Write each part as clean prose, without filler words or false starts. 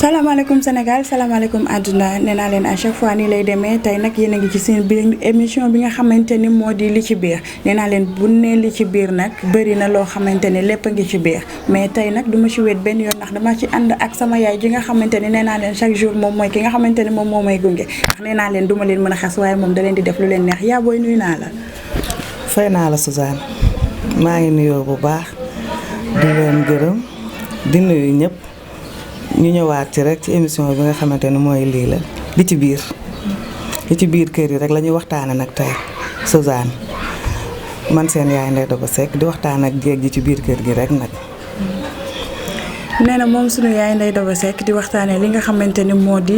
salaamaaleykum Sénégal salaamaaleykum àdduna nee naa leen à chaque fois nii lay demee tey nag yéen a ngi ci seen biir émission bi nga xamante ni moo di li ci biir nee naa leen bu ne li ci biir nag bëri na loo xamante ni lépp a ngi ci biir mais tey nag du ma ci wéet benn yoon ndax dama ci ànd ak sama yaay ji nga xamante ni nee naa leen chaque jour moom mooy ki nga xamante ni moom moo may gunge ndax nee naa leen du ma leen mën a xas waaye moom da leen di def lu leen neex yaa booy nuyu naa la. fay naa la Suzanne maa ngi nuyoo bu baax di leen gërëm di nuyu ñëpp. ñu ñëwaat ci rek ci émission bi nga xamante ne mooy lii la li ci biir kër yi rek la ñuy waxtaane nag tey Suzanne man seen yaay Ndeye Daba Seck di waxtaan ak jéeg ji ci biir kër gi rek nag. nee na moom sunu yaay Ndeye Daba Seck di waxtaanee li nga xamante ni moo di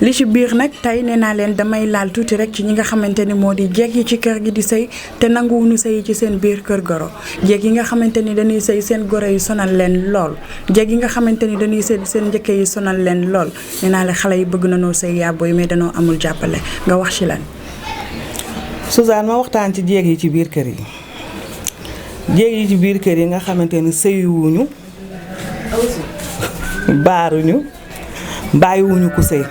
li ci biir nag tey nee naa leen damay laal tuuti rek ci ñi nga xamante ni moo di jeeg yi ci kër gi di sëy te nanguwuñu sëy ci seen biir kër goro jeeg yi nga xamante ni dañuy sëy seen goro yi sonal leen lool jeeg yi nga xamante ni dañuy sëy seen njëkke yi sonal leen lool nee naa leen xale yi bëgg na noo sëy yàbbooy mais danoo amul jàppale nga wax ci lan. Suzanne ma waxtaan ci jeeg yi ci biir kër yi jeeg yi ci biir kër yi nga xamante ni sëyiwuñu bàyyiwuñu ku sëy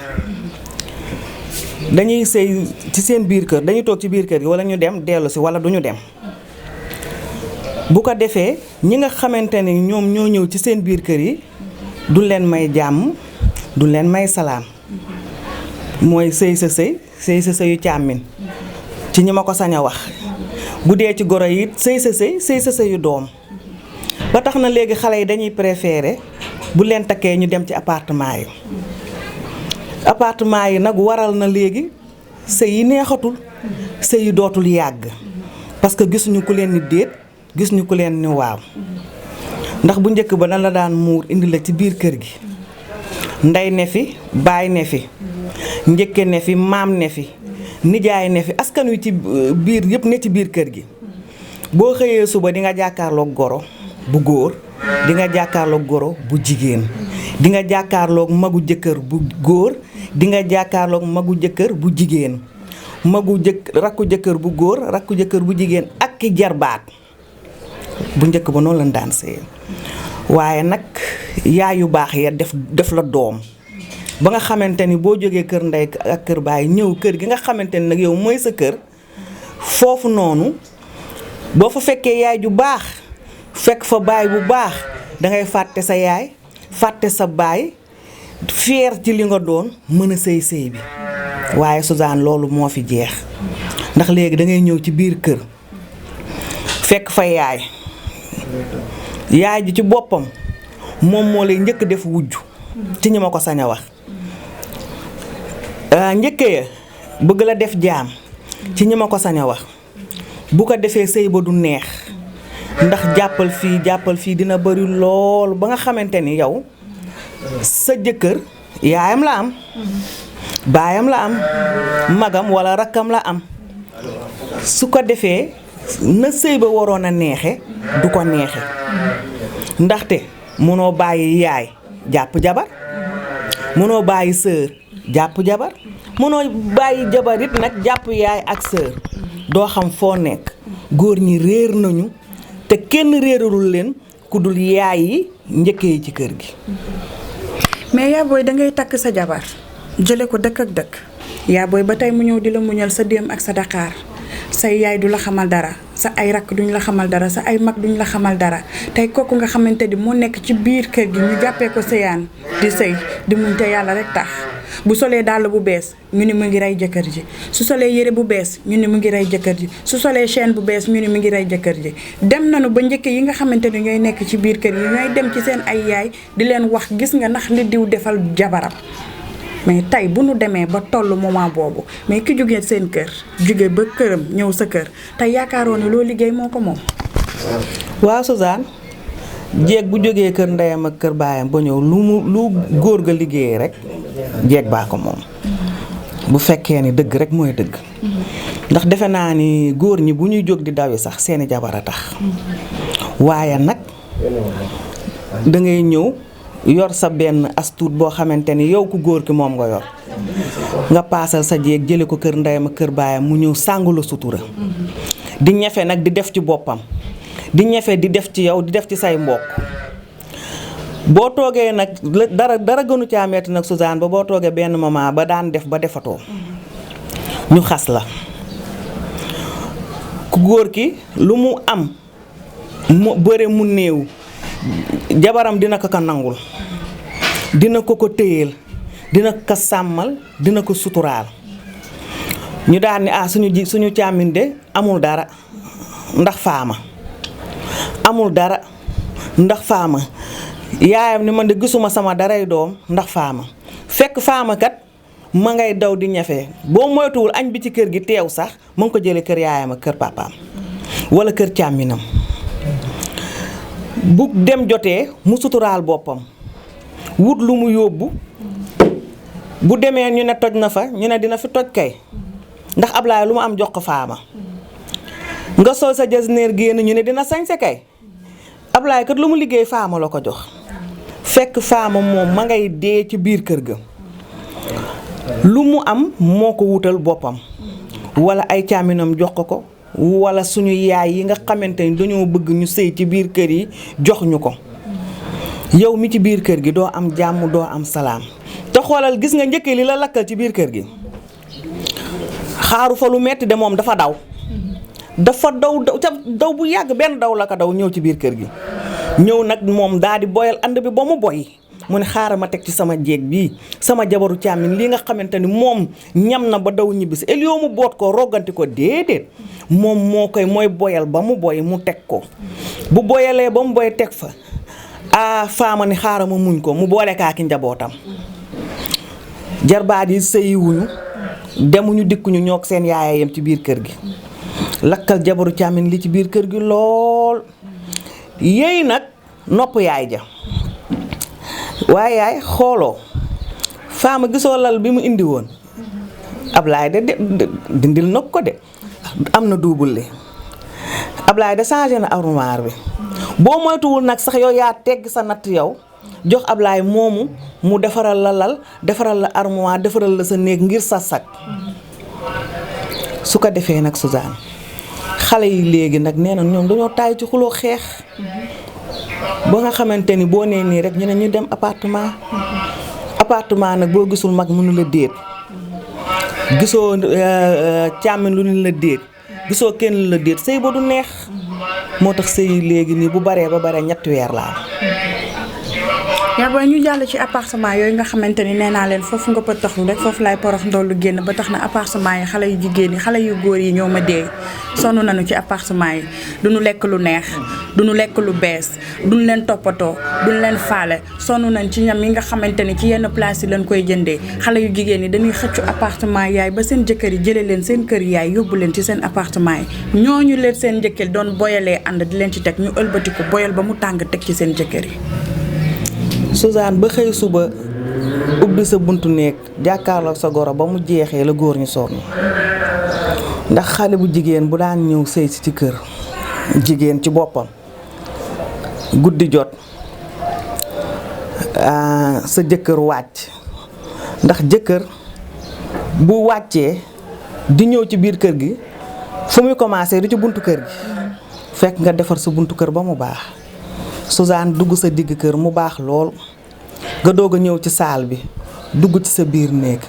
dañuy sëy ci seen biir kër dañuy toog ci biir kër gi wala ñu dem dellu si wala duñu dem bu ko defee ñi nga xamante ni ñoom ñoo ñëw ci seen biir kër yi du leen may jàmm du leen may salaam mooy sëy sa sëyu càmmin ci ñi ma ko sañ a wax bu dee ci goro yi sëy sa sëyu doom ba tax na léegi xale yi dañuy préférer bu leen takkee ñu dem ci appartement yi nag waral na léegi sëy yi neexatul sëy yi dootul yàgg parce que gisuñu ku leen ni déet gisuñu ku leen ni waaw ndax bu njëkk ba na la daan muur indi la ci biir kër gi ndey ne fi baay ne fi njëkke ne fi maam ne fi nijaay ne fi askan wi ci biir yëpp ne ci biir kër gi boo xëyee suba di nga jàkkaarloog goro bu góor di nga jàkkaarloog goro bu jigéen di nga jàkkaarloog magu jëkkër bu góor di nga jàkkaarloog magu jëkkër bu jigéen rakku jëkkër bu góor rakku jëkkër bu jigéen ak ki jarbaat bu njëkk ba noonu lañ daan sëy waaye nag yaay yu baax ya def la doom ba nga xamante ni boo jógee kër ndey ak kër baay ñëw kër gi nga xamante ni nag yow mooy sa kër foofu noonu boo fa fekkee yaay ju baax fekk fa baay bu baax dangay fàtte sa yaay fàtte sa baay fier ci li nga doon mën a sëy bi waaye Suzanne loolu moo fi jeex ndax léegi dangay ñëw ci biir kër fekk fa yaay ji ci boppam moom moo lay njëkk def wujj ci ñi ma ko sañ a wax njëkke ya bëgg la def jaam ci ñi ma ko sañ a wax bu ko defee sëy ba du neex ndax jàppal fii dina bari lool ba nga xamante ni yow sa jëkkër yaayam la am baayam la am magam walla rakkam la am su ko defee na sëy ba waroon a neexe du ko neexe ndaxte mënoo bàyyi yaay jàpp jabar mënoo bàyyi sœur jàpp jabar mënoo bàyyi jabar it nag jàpp yaay ak sœur doo xam foo nekk góor ñi réer nañu te kenn réeralul leen ku dul yaay yi njëkkee yi ci kër gi. mais yaa booy dangay takk sa jabar jële ko dëkk ak dëkk yaa booy ba tey mu ñëw di la muñal sa déem ak sa Dakar say yaay du la xamal dara sa ay rakk duñ la xamal dara sa ay mag duñ la xamal dara tey kooku nga xamante ni moo nekk ci biir kër gi ñu jàppee ko sëyaan di sëy di muñ te yàlla rek tax bu solee dàll bu bees ñu ni mu ngi rey jëkkër ji su solee yére bu bees ñu ni mu ngi rey jëkkër ji su solee chaîne bu bees ñu ni mu ngi rey jëkkër ji dem nañu ba njëkk yi nga xamante ni ñooy nekk ci biir kër yi ñooy dem ci seen ay yaay di leen wax gis nga ndax li diw defal jabaram mais tey bu nu demee ba tollu moment boobu mais ki jógee seen kër jóge ba këram ñëw sa kër tey yaakaaroon ne loo liggéey moo ko moom. waaw Suzanne jeeg bu jógee kër ndeyam ak kër baayam ba ñëw lu góor ga liggéeyee rek jeeg baa ko moom bu fekkee ni dëgg rek mooy dëgg ndax defe naa ni góor ñi bu ñuy jóg di dawi sax seeni jabar a tax waaye nag dangay ñëw yor sa benn astuut boo xamante ni yow ku góor ki moom nga yor nga paasal sa jeeg jële ko kër ndeyam ak kër baayam mu ñëw sàngu la sutura di ñefe nag di def ci boppam di ñefe di def ci yow di def ci say mbokk boo toogee nag dara gënu caa metti nag Suzanne ba boo toogee benn moment ba daan def ba defatoo ñu xas la ku góor ki lu mu am mu bëre mu néew jabaram dina ko nangul dina ko téyeel dina ko sàmmal dina ko suturaal ñu daan ni suñu càmmiñ de amul dara ndax faama amul dara ndax faama yaayam ni man de gisuma sama daray doom ndax faama fekk faama kat ma ngay daw di ñafe boo moytuwul añ bi ci kër gi teew sax mu ngi ko jële kër yaayam ak kër papaam wala kër càmminam bu dem jotee mu suturaal boppam wut lu mu yóbbu bu demee ñu ne toj na fa ñu ne dina fi toj kay ndax Ablaye lu mu am jox ko faama nga sol sa jasneer génn ñu ne dina sañse kay Ablaye kat lu mu liggéey faama la ko jox fekk faama moom ma ngay dee ci biir kër ga lu mu am moo ko wutal boppam wala ay càmminam jox ko wala suñu yaay yi nga xamante ni dañoo bëgg ñu sëy ci biir kër yi jox ñu ko yow mi ci biir kër gi doo am jàmm doo am salaam te xoolal gis nga njëkkee li la lakkal ci biir kër gi xaaru fa lu metti de moom dafa daw daw bu yàgg benn daw la ko daw ñëw ci biir kër gi ñëw nag moom daal di boyal ànd bi ba mu boy mu ne xaaral ma teg ci sama jéeg bii sama jabaru càmmiñ li nga xamante ni moom ñam na ba daw ñibbisi elio mu boot ko rogganti ko déedéet moom mooy boyal ba mu boy mu teg ko bu boyalee ba mu boy teg fa faama ni xaaral ma muñ ko mu boole kaa ki njabootam jarbaat yi sëyiwuñu demuñu dikkuñu ñoog seen yaayam ci biir kër gi lakkal jabaru càmmiñ li ci biir kër gi lool yéy nag nopp yaay ja waaye yaay xooloo faama gisoo lal bi mu indi woon Ablaye de dindil na ko de am na duubul li Ablaye de changé na armoire bi boo moytuwul nag sax yow yaa tegg sa natt yow jox Ablaye moomu mu defaral la lal defaral la armoire defaral la sa néeg ngir sa sag su ko defee nag Suzanne xale yi léegi nag nee na ñoom dañoo taay ci xuloo xeex ba nga xamante ni boo nee nii rek ñu ne ñu dem appartement nag boo gisul mag mënu la déet gisoo càmmiñ lu ñu la déet gisoo kenn lu la déet sëy ba du neex moo tax sëy léegi nii bu baree ba bare ñetti weer laa yaa booy ñu jàll ci appartement yooyu nga xamante ni nee naa leen foofu nga pëtaxlu rek foofu laay porox ndoolu génn ba tax na appartement yi xale yu jigéen yi xale yu góor yi ñoo ma dee sonn nañu ci appartement yi duñu lekk lu neex duñu lekk lu bees duñu leen toppatoo duñu leen faale sonn nañ ci ñam yi nga xamante ni ci yenn place yi lañ koy jëndee xale yu jigéen yi dañuy xëccu appartement yaay ba seen jëkkër yi jëlee leen seen kër yaay yóbbu leen ci seen appartement yi ñooñu leen seen jëkkër doon boyalee ànd di leen ci teg ñu ëlbati ko boyal ba mu tàng teg ci seen jëkkër yi. Suzanne ba xëy suba ubbi sa buntu néeg jàkkaarloog sa goro ba mu jeexee la góor ñu sonn ndax xale bu jigéen bu daan ñëw sëy si ci kër jigéen ci boppam guddi jot sa jëkkër wàcc ndax jëkkër bu wàccee di ñëw ci biir kër gi fu muy commencé du ci buntu kër gi fekk nga defar sa buntu kër ba mu baax Suzanne dugg sa digg kër mu baax lool nga doog a ñëw ci saal bi dugg ci sa biir néeg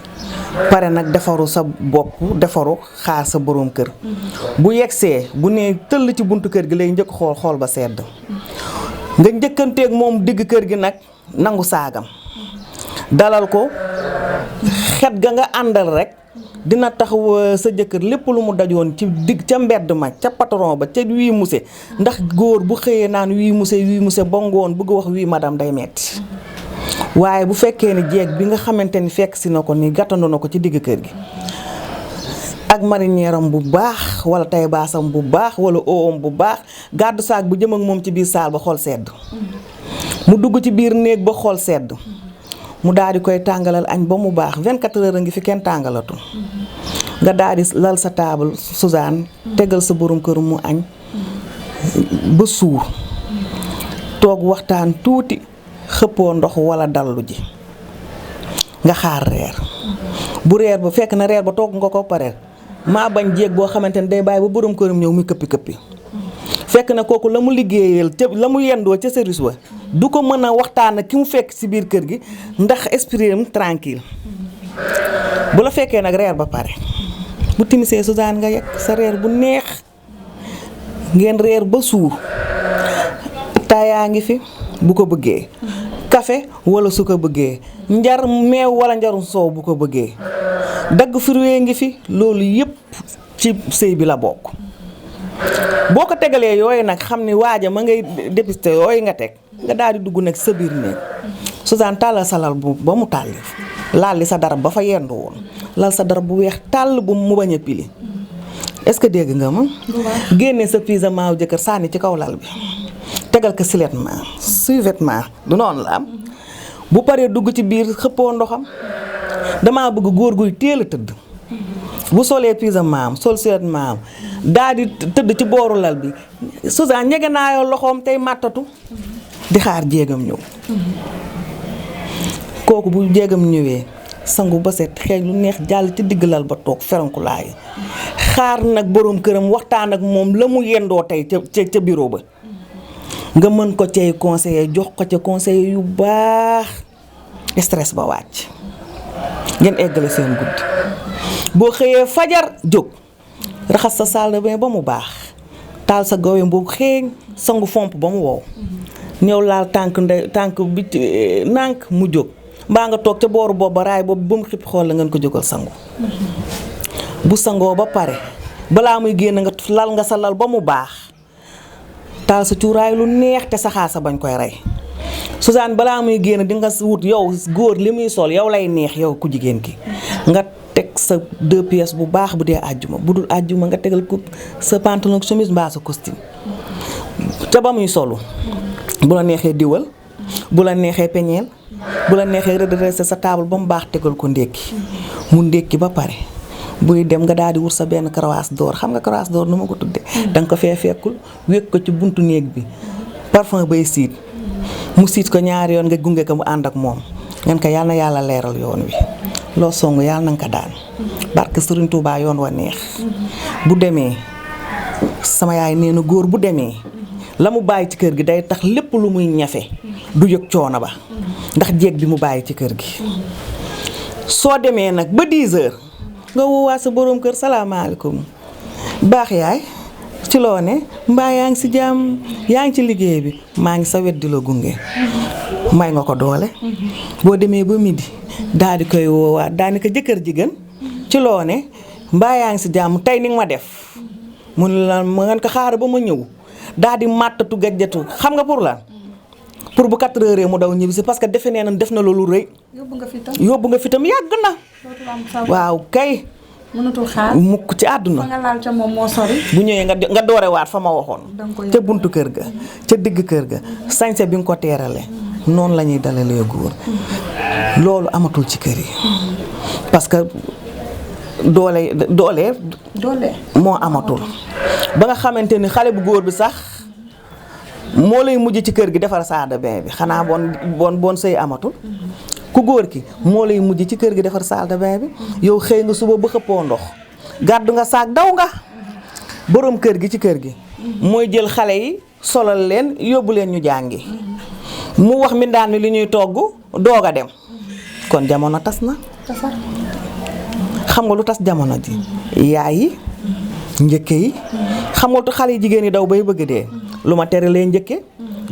pare nag defaru sa bopp defaru xaar sa boroom kër bu yegsee bu nee tëll ci buntu kër gi lay njëkk xool ba sedd nga njëkkanteeg moom digg kër gi nag nangu saagam dalal ko xet ga nga àndal rek dina tax sa jëkkër lépp lu mu dajoon ci digg ca mbedd ma ca patron ba ca wii muse ndax góor bu xëyee naan wii muse ba ngoon bëgg wax wii madame day metti waaye bu fekkee ni jeeg bi nga xamante ni fekk si na ko ni gàttandu na ko ci digg kër gi ak marinière am bu baax wala tay baasam bu baax wala oom bu baax gàddu saak bu jëm ak moom ci biir saal ba xool sedd mu dugg ci biir néeg ba xool sedd mu daal di koy tàngalal añ ba mu baax 24 heures a ngi fi kenn tàngalatu nga daal di lal sa taabal Suzanne tegal sa borom kër mu añ ba suur toog waxtaan tuuti xëppoo ndox wala dallu ji nga xaar reer bu reer ba fekk na reer ba toog nga ko pare maa bañ jéeg boo xamante ne day bàyyi ba borom këram ñëw muy këppi fekk na kooku la mu liggéeyal ca la mu yendoo ca service ba du ko mën a waxtaan ak ki mu fekk ci biir kër gi ndax esprit am tranquille bu la fekkee nag reer ba pare bu timisee Suzanne nga yekk sa reer bu neex ngeen reer ba suur taayaa ngi fi bu ko bëggee café wala su ko bëggee njar meew wala njarum soow bu ko bëggee dagg fruit ngi fi loolu yépp ci sëy bi la bokk boo ko tegalee yooyu nag xam ni waaja ma ngay dépisté yooyu nga teg nga daal di dugg nag sa biir néeg Suzanne tàllal sa lal bu ba mu tàlli laal li sa darab ba fa yendu woon lal sa darab bu weex tàll bu mu bañ a pili est-ce que dégg nga ma génne sa pyjama wu jëkkër sànni ci kaw lal bi tegal ko sous-vêtement du noonu la am bu paree dugg ci biir xëppoo ndoxam damaa bëgg góor guy teel a tëdd bu solee pyjama am sol sous-vêtement am daal di tëdd ci booru lal bi Suzanne ñege naa yoo loxoom tey màttatu di xaar jéegam ñëw kooku bu jéegam ñëwee sangu ba set xeeñ lu neex jàll ci digg lal ba toog ferankulaayu xaar nag boroom këram waxtaan ak moom la mu yendoo tey ca bureau ba nga mën ko cay conseiller jox ko ca conseiller yu baax stress ba wàcc ngeen eggale seen guddi boo xëyee fajar jóg raxas sa salle de bain ba mu baax taal sa gaweem boobu xeeñ sangu fomp ba mu wow ñëw laal tànk bi nànk mu jóg mbaa nga toog ca booru boobu raay boobu ba mu xib xool la ngeen ko jógal sangu bu sangoo ba pare balaa muy génn nga lal nga sa lal ba mu baax taal sa cuuraay lu neex te saxaar sa bañ koy rey Suzanne balaa muy génn di nga wut yow góor li muy sol yow lay neex yow ku jigéen ki nga teg sa 2 pièces bu baax bu dee àjjuma bu dul àjjuma nga tegal ko sa pantalon chemise mbaa sa costume ca ba muy solu bu la neexee diwal bu la neexee peñeel bu la neexee redressé sa table ba mu baax tegal ko ndékki mu ndékki ba pare buy dem nga daal di wut sa benn karawaas d'or xam nga karawaas d'or nu ma ko tuddee danga ko fee fekkul wékk ko ci buntu néeg bi parfum bay siit mu siit ko ñaari yoon nga gunge ko mu ànd ak moom ngeen ko yàlla na yàlla leeral yoon wi loo song yàlla na nga ko daan barke Serigne Touba yoon wa neex bu demee sama yaay nee na góor bu demee la mu bàyyi ci kër gi day tax lépp lu muy ñafe du yëg coono ba ndax jéeg bi mu bàyyi ci kër gi soo demee nag ba 10 heures nga woowaat sa boroom kër salaamaaleykum baax yaay ci loo ne mbaa yaa ngi si jàmm yaa ngi ci liggéey bi maa ngi sa wet di la gunge may nga ko doole boo demee ba midi daal di koy woowaat daani ko jëkkër ji gën ci loo ne mbaa yaa ngi si jàmm tey ni nga ma def mun la ma ngeen ko xaar ba ma ñëw daal di màttatu gajjatu xam nga pour lan pour bu 4 heures mu daw ñibbisi parce que defe nee na def na loolu rëy yóbbu nga fitam yàgg na waaw kay mënatul xaar mukk ci àdduna fa nga laal ca moom moo sori bu ñëwee nga doorewaat fa ma waxoon ca buntu kër ga ca digg kër ga sañse bi nga ko teerale noonu la ñuy dalalee góor loolu amatul ci kër yi parce que doole moo amatul ba nga xamante ni xale bu góor bi sax moo lay mujj ci kër gi defar salle de bain bi xanaa bon sëy amatul ku góor ki moo lay mujj ci kër gi defar salle de bain bi yow xëy nga suba ba xëppoo ndox gàddu nga saak daw nga boroom kër gi ci kër gi mooy jël xale yi solal leen yóbbu leen ñu jàngi mu wax mbindaan mi li ñuy togg doog a dem kon jamono tas na xam nga lu tas jamono ji yaay yi njëkke yi xam nga lu xale yi jigéen yi daw bay bëgg dee lu ma terelee njëkke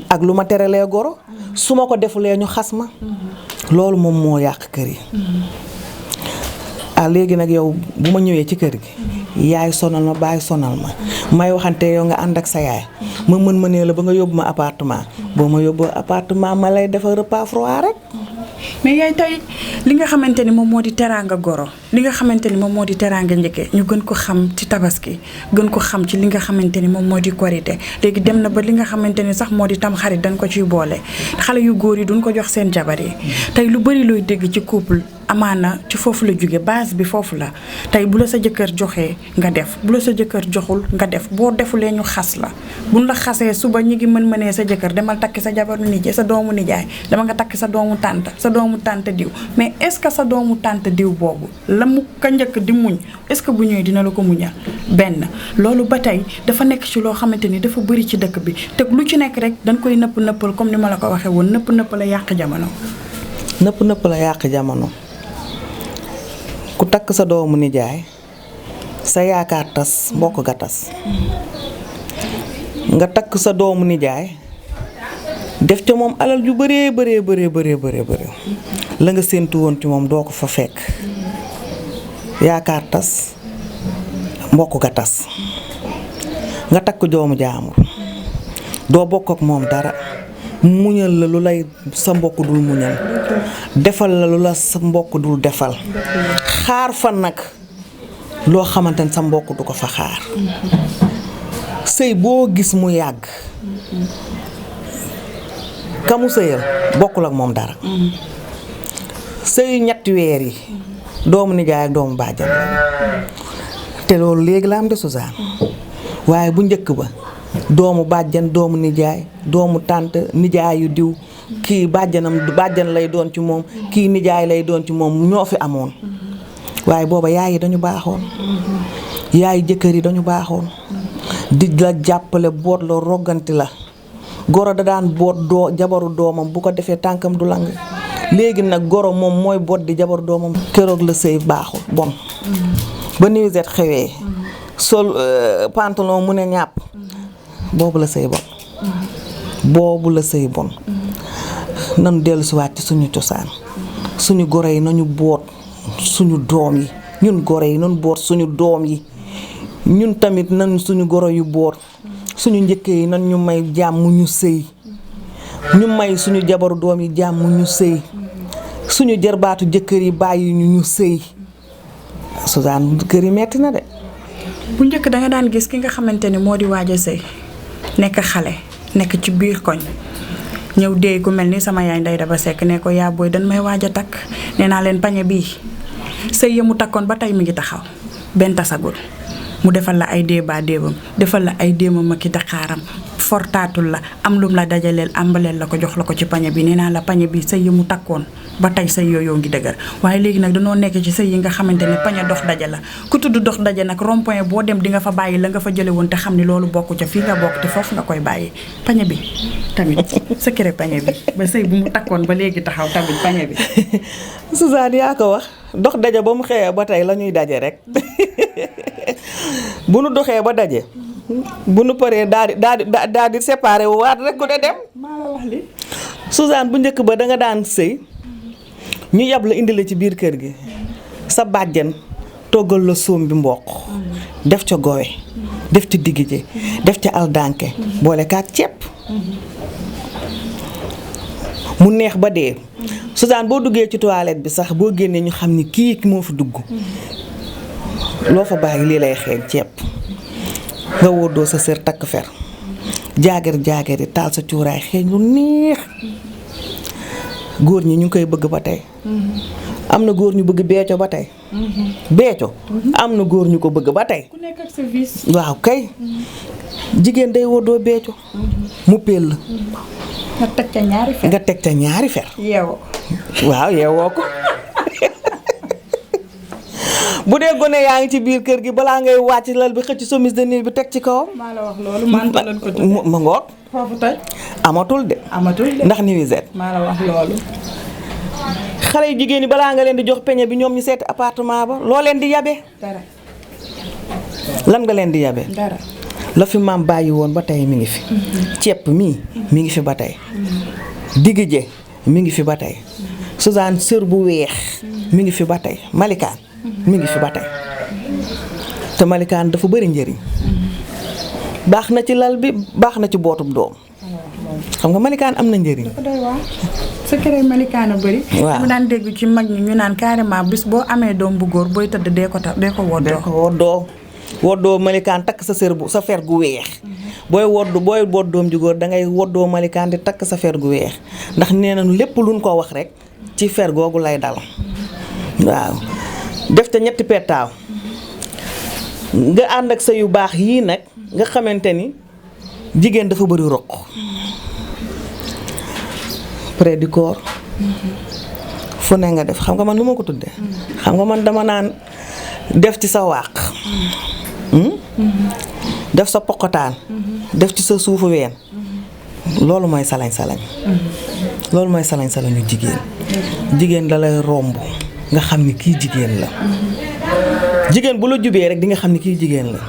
ak lu ma terelee goro su ma ko defulee ñu xas ma loolu moom moo yàq kër yi léegi nag yow bu ma ñëwee ci kër gi yaay sonal ma baay sonal ma may waxante yow nga ànd ak sa yaay ma nee la ba nga yóbbu ma appartement boo ma yóbbu appartement ma lay defar repas froid rek mais yaay tey li nga xamante ni moom moo di teraanga goro li nga xamante ni moom moo di teraanga njëkke ñu gën ko xam ci tabaski gën ko xam ci li nga xamante ni moom moo di korité léegi dem na ba li nga xamante ni sax moo di tam xarit dañ ko ciy boole xale yu góor yi duñ ko jox seen jabar yi tey lu bari looy dégg ci couple amaana ci foofu la jóge base bi foofu la tey bu la sa jëkkër joxee nga def bu la sa jëkkër joxul nga def boo defulee ñu xas la buñ la xasee suba ñi ngi mënee sa jëkkër demal takki sa jabaru nijaay sa doomu nijaay dama nga takki sa doomu tànt diw mais est-ce que sa doomu tànt diw boobu la mu ka njëkk di muñ est-ce que bu ñëwee dina la ko muñal benn loolu ba tey dafa nekk ci loo xamante ni dafa bëri ci dëkk bi te lu ci nekk rek dañ koy nëppal comme ni ma la ko waxee woon nëpp la yàq jamono. nëpp la yàq jamono ku takk sa doomu nijaay sa yaakaar tas mbokk ga tas nga takk sa doomu nijaay def ca moom alal ju bëree la nga séentu woon ci moom doo ko fa fekk yaakaar tas mbokk ga tas nga takk doomu jaambur doo bokk ak moom dara muñal la lu lay sa mbokk dul muñal defal la lu la sa mbokk dul defal xaar fa nag loo xamante ne sa mbokk du ko fa xaar sëy boo gis mu yàgg kamu sëyal bokkul ak moom dara sëyu ñetti weer yi doomu nijaay ak doomu bàjjan te loolu léegi la am de Suzanne waaye bu njëkk ba doomu bàjjan doomu nijaay doomu tànt nijaayu diw kii bàjjan lay doon ci moom kii nijaay lay doon ci moom ñoo fi amoon waaye booba yaay yi dañu baaxoon yaay jëkkër yi dañu baaxoon di la jàppale boot la rogganti la goro da daan boot jabaru doomam bu ko defee tànkam du lang léegi nag goro moom mooy boot di jabaru doomam keroog la sëy baaxul bon ba nuisette xewee sol pantalon mu ne ñàpp boobu la sëy bon nanu dellusiwaat ci suñu cosaan suñu goro yi nañu boot suñu doom yi ñun goro yi nañu boot suñu doom yi ñun tamit nan suñu goro yu boot suñu njëkk yi nan ñu may jàmm ñu sëy ñu may suñu jabaru doom yi jàmm ñu sëy suñu jarbaatu jëkkër yi bàyyi ñu sëy Suzanne kër yi metti na de. bu njëkk danga daan gis ki nga xamante ni moo di waaj a sëy nekk xale nekk ci biir koñ ñëw dee ku mel ni sama yaay Ndey Daba Seck ne ko yaa booy dañ may waaj a takk nee naa leen pañe bii sëy ya mu takkoon ba tey mi ngi taxaw benn tasagul mu defal la ay déebam defal la ay déemam ak i daqaaram fortaatul la am lum la dajaleel ambaleel la ko jox la ko ci pañe bi nee naa la pañe bi sëy yi mu takkoon ba tey sëy yooyu ngi dëgër waaye léegi nag dañoo nekk ci sëy yi nga xamante ne pañe dox daje la ku tudd dox daje nag rond-point boo dem di nga fa bàyyi la nga fa jële woon te xam ni loolu bokku ca fii nga bokk te foofu nga koy bàyyi pañe bi tamit secret pañe bi ba sëy bu mu takkoon ba léegi taxaw tamit pañe bi. Suzanne yaa ko wax dox daje ba mu xëyee ba tey la ñuy daje rek bu nu doxee ba daje bu nu paree daal di séparé wu waat rek ku ne dem. maa la wax li Suzanne bu njëkk ba danga daan sëy ñu yab la indi la ci biir kër gi sa bàjjen toggal la soom bi mboq def ca gowe def ca digije def ca aldanke boole kaak ceeb mu neex ba dee. Suzanne boo duggee ci toilette bi sax boo génnee ñu xam ni kii moo fi dugg loo fa bàyyi lii lay xeeñ ceeb nga wóodoo sa sër takk fer jaagar yi taal sa cuuraay xeeñ lu neex. góor ñi ñu ngi koy bëgg ba tey am na góor ñu bëgg beeco ba tey beeco am na góor ñu ko bëgg ba tey ku nekk ak sa vis. waaw kay jigéen day wóodoo beeco mu pell la nga teg ca ñaari fer yeewoo waaw yeewoo ko bu dee gone yaa ngi ci biir kër gi balaa ngay wàcc lal bi xëcc chemise de nuit bi teg ci kawam. maa la wax loolu manto lañ ko tuddee ma ngoog foofu tey amatul de ndax nuisette. maa la wax loolu. xale yu jigéen ñi balaa nga leen di jox peñe bi ñoom ñu seeti appartement ba loo leen di yabe. dara. lan nga leen di yabe. dara. la fi maam bàyyi woon ba tey mi ngi fi. ceeb mi ngi fi ba tey. digg je mi ngi fi ba tey. Suzanne sër bu weex mi ngi fi ba tey malikaan mi ngi fi ba tey te malikaan dafa bëri njëriñ baax na ci lal bi baax na ci bootub doom xam nga malikaan am na njëriñ. dafa doy waar secret malikaan a bëri. waaw mu daan dégg ci mag ñi ñu naan carrément bis boo amee doom bu góor booy tëdd dee ko woddoo malikaan takk sa sër bu sa fer gu weex booy boot doom ju góor dangay woddoo malikaan di takk sa fer gu weex ndax nee nañu lépp luñ ko wax rek ci fer googu lay dal waaw def te ñetti pettaaw nga ànd ak sa yu baax yii nag nga xamante ni jigéen dafa bëri roq près du corps fu ne nga def xam nga man lu ma ko tuddee xam nga man dama naan def ci sa wàq def sa poqotaan def ci sa suufu ween loolu mooy salañ-salañ loolu mooy salañ-salañu jigéen da lay romb nga xam ni kii jigéen la jigéen bu la jubee rek di nga xam ni kii jigéen la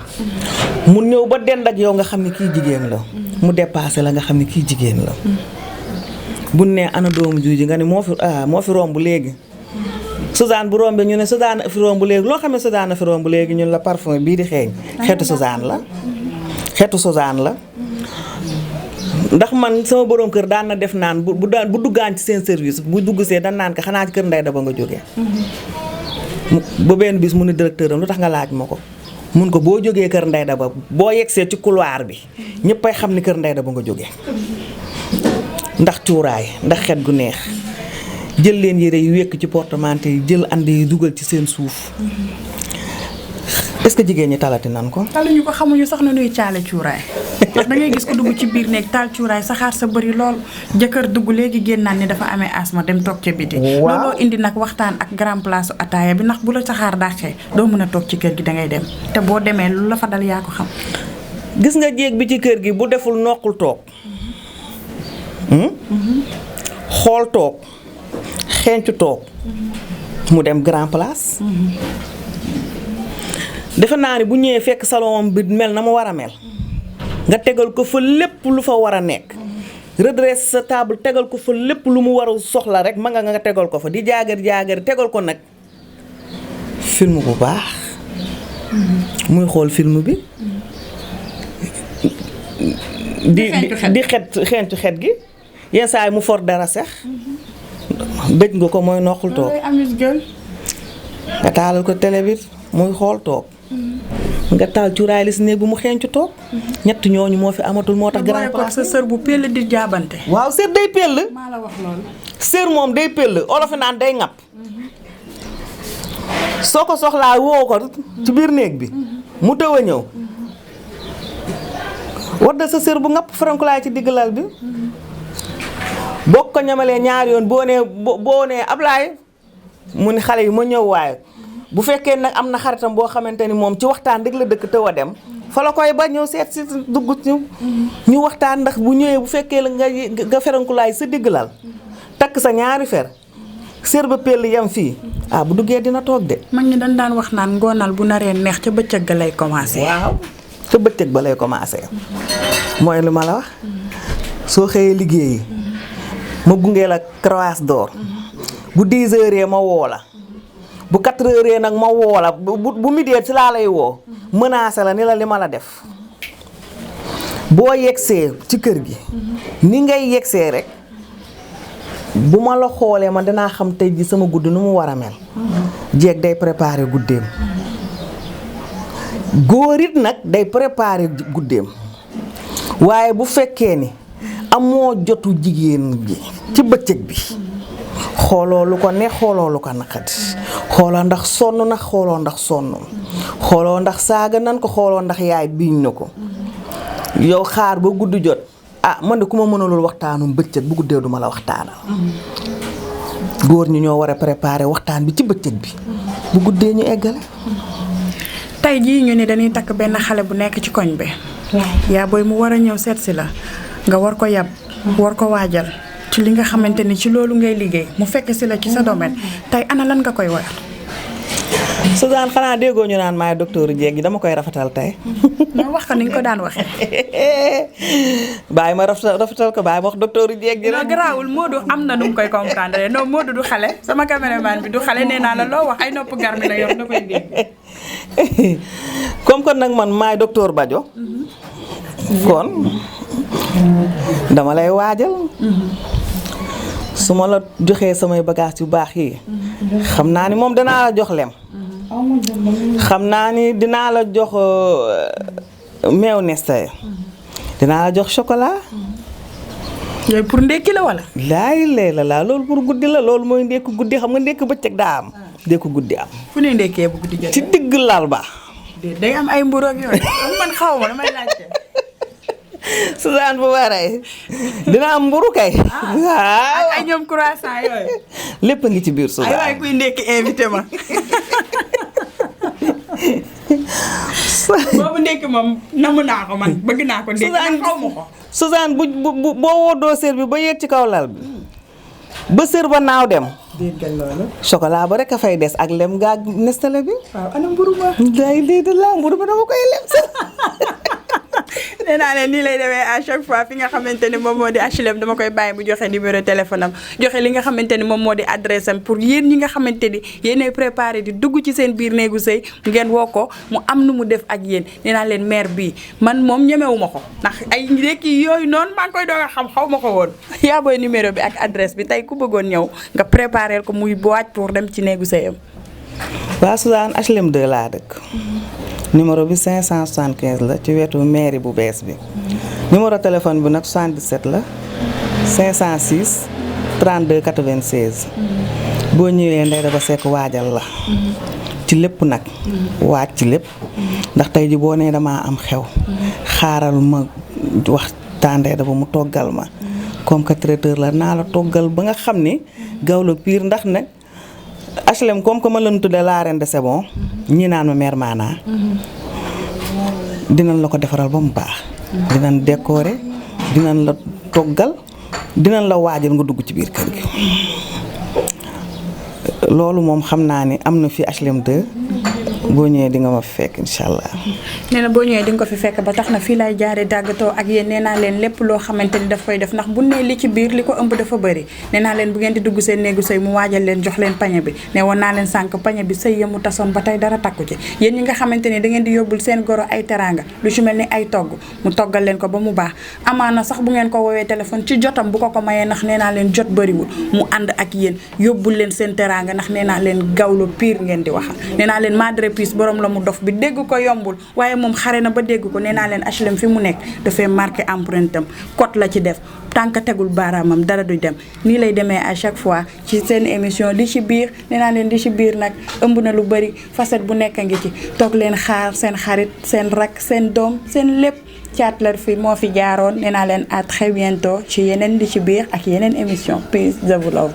mu ñëw ba dend ak yow nga xam ni kii jigéen la mu dépassé la nga xam ni kii jigéen la bu ne ana doomu juuji nga ni moo fi romb léegi Suzanne bu rombee ñu ne Suzanne a fi romb léegi loo xam ne Suzanne a fi romb léegi ñun la parfum bii di xeeñ xeetu Suzanne la ndax man sama borom kër daan na def naan bu duggaan ci seen service bu dugg see dan naan ko xanaa ci kër Ndeye Daba nga jógee ba benn bis mu ne directeur am lu tax nga laaj ma ko mun ko boo jógee kër Ndeye Daba boo yegsee ci couloir bi ñëppay xam ni kër Ndeye Daba nga jógee ndax cuuraay ndax xet gu neex jël leen yére yu wekk ci portemanteau yi jël ànd yi dugal ci seen suuf est-ce que jigéen ñi talati nan ko. taluñu ko xamuñu sax na nuy caale cuuraay ndax da ngay gis ko dugg ci biir néeg taal cuuraay saxaar sa bëri lool jëkkër dugg léegi génnaan ni dafa amee asma dem toog ca biti. looloo indi nag waxtaan ak grand place ataaya bi ndax bu la saxaar dàqee doo mën a toog ci kër gi dangay dem te boo demee lu la fa dal yaa ko xam. gis nga jéeg bi ci kër gi bu deful noqul toog xool toog xencu toog mu dem grand place. defe naa ni bu ñëwee fekk salon bi mel na mu war a mel nga tegal ko fa lépp lu fa war a nekk redresse sa table tegal ko fa lépp lu mu war a soxla rek ma nga tegal ko fa di jaagar tegal ko nag film bu baax muy xool film bi di xentu xet gi yenn saa yi mu for dara sax dëj nga ko mooy noqul toog nga taalal ko télé bi muy xool toog nga taal cuuraay li si néeg bi mu xeeñcu toog ñett ñooñu moo fi amatul moo tax grand place sa sër bu pell di jaabante waaw sër day pell maa la wax loolu sër moom day pell olofi naan day ŋapp soo ko soxlaa woo ko ci biir néeg bi mu tëw a ñëw wadda sa sër bu ŋapp farankulaay ci digg lal bi boo ko ñamalee ñaari yoon boo nee Ablaye mu ni xale yi ma ñëw waaye bu fekkee nag am na xaritam boo xamante ni moom ci waxtaan rek la dëkk tëw a dem fa la koy ba ñëw seet si dugg ñu waxtaan ndax bu ñëwee bu fekkee la nga ferankulaay sa digg lal takk sa ñaari fer sër ba pell yam fii bu duggee dina toog de. mag ñi dañ daan wax naan ngoonal bu naree neex ca bëccëg ga lay commencé. waaw ca bëccëg ba lay commencé mooy lu ma la wax soo xëyee liggéeyi ma gungee la Croix d'or bu 10 heures ma woo la bu 4 heures nag ma woo la bu midi ci laa lay woo menacé la ni la li ma la def boo yegsee ci kër gi ni ngay yegsee rek bu ma la xoolee man danaa xam tey ji sama guddi nu mu war a mel jeeg day préparer guddeem góor it nag day préparer guddeem waaye bu fekkee ni amoo jotu jigéen ji ci bëccëg bi xooloo lu ko neex xooloo lu ko naqadi xooloo ndax sonn na xooloo ndax sonn xooloo ndax saaga nan ko xooloo ndax yaay biiñ na ko yow xaar ba guddi jot man de ku ma mënalul waxtaanum bëccëg bu guddee duma la waxtaanal góor ñi ñoo war a préparer waxtaan bi ci bëccëg bi bu guddee ñu eggale. tey jii ñu ne dañuy takk benn xale bu nekk ci koñ bi yaa booy mu war a ñëw seet si la nga war ko yab war ko waajal ci li nga xamante ni ci loolu ngay liggéey mu fekk si la ci sa domaine tey ana lan nga koy war. Suzanne xanaa déggoo ñu naan maay docteur jeeg gi dama koy rafetal tey. ma wax ko ni nga ko daan waxee. bàyyi ma rafetal ko bàyyi ma wax docteur jeeg gi rek. garaawul Modou am na nu mu koy comprendre non Modou du xale sama caméraman bi du xale nee naa la loo wax ay nopp garmi la yor da koy dégg. comme que nag man maay docteur Badio. kon dama lay waajal. su ma la joxee samay bagages yu baax yi. xam naa ni moom danaa la jox lem. xam naa ni dinaa la jox meew Nestlé. dinaa la jox chocolat. yooyu pour ndékki la wala. laay lay la loolu pour guddi la loolu mooy ndékki guddi xam nga ndékki bëccëg daa am. dee ko guddi am. fu ne ndekkee bu guddi jotee. ci digg lal ba. day am ay mburu ak yooyu man xaw ma damay laajte. Suzanne bu waree dina am mburu kay. waaw ak ay ñoom croissant yooyu. lépp a ngi ci biir Suzanne. ay waay kuy ndekki invité ma. boobu ndekki moom namu naa ko man bëgg naa ko ndekki man xaw ma ko. Suzanne bu boo woodoo sër bi ba yéeg ci kaw lal bi ba sër ba naaw dem. déggal loolu. chocolat ba rek a fay des ak lem gaag Nestlé bi. waaw ana mburu ma. day de la mburu bi dama koy lem sax. nee naa leen nii lay demee à chaque fois fi nga xamante ni moom moo di HLM dama koy bàyyi bu joxe numéro téléphone am joxe li nga xamante ni moom moo di adresse am pour yéen ñi nga xamante ni yéenay préparé di dugg ci seen biir néegu sëy ngeen woo ko mu am nu mu def ak yéen nee naa leen mère bii man moom ñemewu ma ko ndax ay ndekki yooyu noonu maa ngi koy doog a xam xaw ma ko woon. yaa booy numéro bi ak adresse bi tey ku bëggoon ñëw nga préparé ko muy waaj pour dem ci néegu sëyam. waa Suzanne HLM 2 laa dëkk. numéro bi 575 la ci wetu mairie bu bees bi. numéro téléphone bi nag 77 la 506 32 96. boo ñëwee Ndeye Daba Seck waajal la. ci lépp nag. waaj ci lépp. ndax tey ji boo nee damaa am xew. xaaral ma waxtaan Ndeye Daba mu toggal ma. comme que traiteur la naa la toggal ba nga xam ni gawlo pire ndax nag. HLM comme que ma leen tuddee la reine de c'est bon ñii naan ma mère Maana dinañ la ko defaral ba mu baax. dinañ décorer dinañ la toggal dinañ la waajal nga dugg ci biir kër gi. loolu moom xam naa ni am na fi HLM 2 boo ñëwee di nga ma fekk incha allah. nee na boo ñëwee di nga ko fi fekk ba tax na fii lay jaaree dàggatoo ak yéen nee naa leen lépp loo xamante ni daf koy def ndax bu ne li ci biir li ko ëmb dafa bëri nee naa leen bu ngeen di dugg seen néegu sëy mu waajal leen jox leen pañe bi ne woon naa leen sànq pañe bi sëy yamu tasoon ba tey dara takku ci yéen ñi nga xamante ni da ngeen di yóbbul seen goro ay teraanga lu ci mel ni ay togg mu toggal leen ko ba mu baax amaana sax bu ngeen ko woowee téléphone ci jotam bu ko mayee ndax nee naa leen jot bëriwul mu ànd ak yéen yóbbul leen seen teraanga ndax nee naa leen gawlo pire ngeen di waxal nee naa leen madre piis borom la mu dof bi dégg ko yombul waaye moom xare na ba dégg ko nee naa leen HLM fi mu nekk dafay marqué empreinte am code la ci def tànk tegul baaraamam dara du dem nii lay demee à chaque fois ci seen émission li ci biir nee naa leen li ci biir nag ëmb na lu bëri facette bu nekk a ngi ci toog leen xaar seen xarit seen rak seen doom seen lépp Thiatler fi moo fi jaaroon nee naa leen à très bientôt ci yeneen li ci biir ak yeneen émission peace je vous love